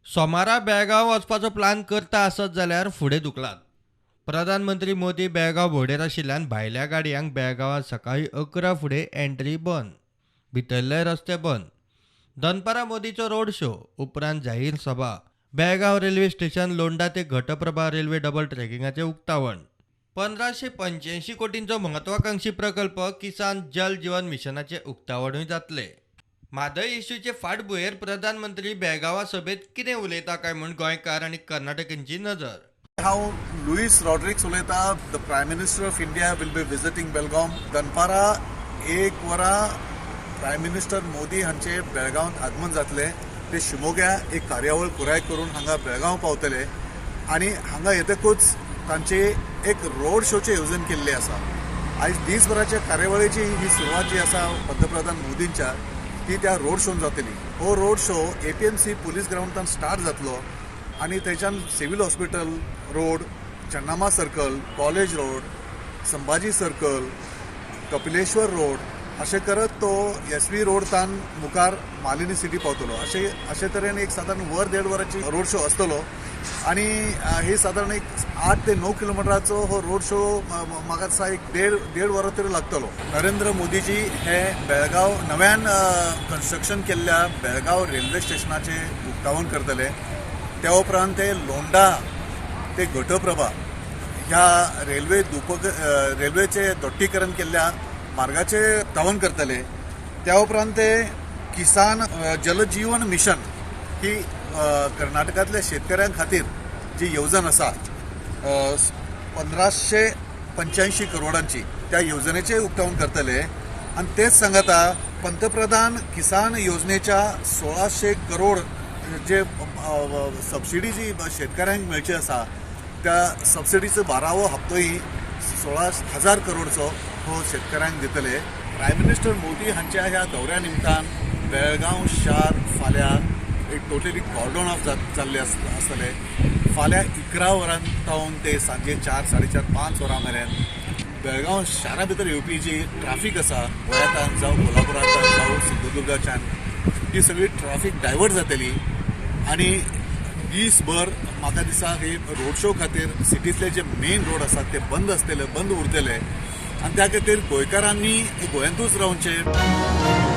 सोमारा बेळगांव वचपाचो प्लान करता आसत जाल्यार फुडें धुकलात. प्रधानमंत्री मोदी बेळगांव भोंवडेर आशिल्ल्यान भायल्या गाडयांक बेळगांवांत सकाळीं 11 फुडें एंट्री बंद, भितरले रस्ते बंद. दनपारां मोदीचो रोड शो, उपरांत जाहीर सभा. बेळगांव रेल्वे स्टेशन लोंडा ते घटप्रभा रेल्वे डबल ट्रॅकिंगाचें उक्तावण. 1585 कोटींचो महत्वाकांक्षी प्रकल्प किसान जल जीवन मिशनाचें उक्तावणूय जातलें. म्हादय इश्यूचे फाटभुंयेर प्रधानमंत्री बेळगांवां सभेंत कितें उलयता काय म्हूण गोंयकार आनी कर्नाटकींची नजर. हांव लुईस रॉड्रिक्स उलयता. The Prime Minister of India will be visiting Belgaum. दनपारा 1 वरां प्रायम मिनिस्टर मोदी हांचे बेळगांवांत आगमन जातलें. ते शिमोग्या एक कार्यावळ पुराय करून हांगा बेळगांव पावतले आनी हांगा येतकूच तांचे एक रोड शोचें येवजण केल्लें आसा. आयज दीसभराच्या कार्यावळीची ही सुरवात जी आसा पंतप्रधान मोदींच्या ती त्या रोड शोन जातली. हो road show APMC police ग्रावंडान start जातलो आनी थंयच्यान civil hospital road, Channamma circle, college road, Sambhaji circle, Kapileshwar road अशें करत तो एस व्ही रोड तान मुखार मालिनी सिटी पावतलो. अशें अशे तरेन एक सादारण वर देड वराची रोड शो आसतलो आनी हे सादारण एक 8 ते 9 किलोमिटराचो हो रोड शो म्हाका दिसता एक देड वरां तरी लागतलो. नरेंद्र मोदीजी हे बेळगांव नव्यान कन्स्ट्रक्शन केल्ल्या बेळगांव रेल्वे स्टेशनाचें उक्तावण करतले. त्या उपरांत ते लोंडा ते घटप्रभा ह्या रेल्वे दुपक रेल्वेचें दोट्टीकरण केल्ल्या मार्गाचें उक्तावण करतले. त्या उपरांत ते किसान जलजीवन मिशन ही कर्नाटकांतल्या शेतकऱ्यां खातीर जी येवजण आसा 1585 करोडांची त्या येवजणेचें उक्तावण करतले. आनी तेच सांगता पंतप्रधान किसान योजनेच्या 1600 करोड जे सबसिडी जी शेतकऱ्यांक मेळची आसा त्या सबसिडीचो 12वो हप्तोय 16,000 करोडचो हो शेतकऱ्यांक दितले. प्रायम मिनिस्टर मोदी हांच्या ह्या दौऱ्या निमतान बेळगांव शार फाल्यां एक टोटली कॉर्डन ऑफ जाल्लें आसतलें. फाल्यां 11 वरां सावन ते सांजे 4, 4:30, 5 वरां मेरेन बेळगांव शारा भितर येवपी जी ट्राफीक आसा गोंयांतल्यान जावं कोल्हापुरांतल्यान जावं सिंधुदुर्गाच्यान ही सगळी ट्राफीक डायवर्ट जातली आनी दीसभर म्हाका दिसता हे रोड शो खातीर सिटींतले जे मेन रोड आसात ते बंद आसतले, बंद उरतले आनी त्या खातीर गोंयकारांनी गोंयांतूच रावचें.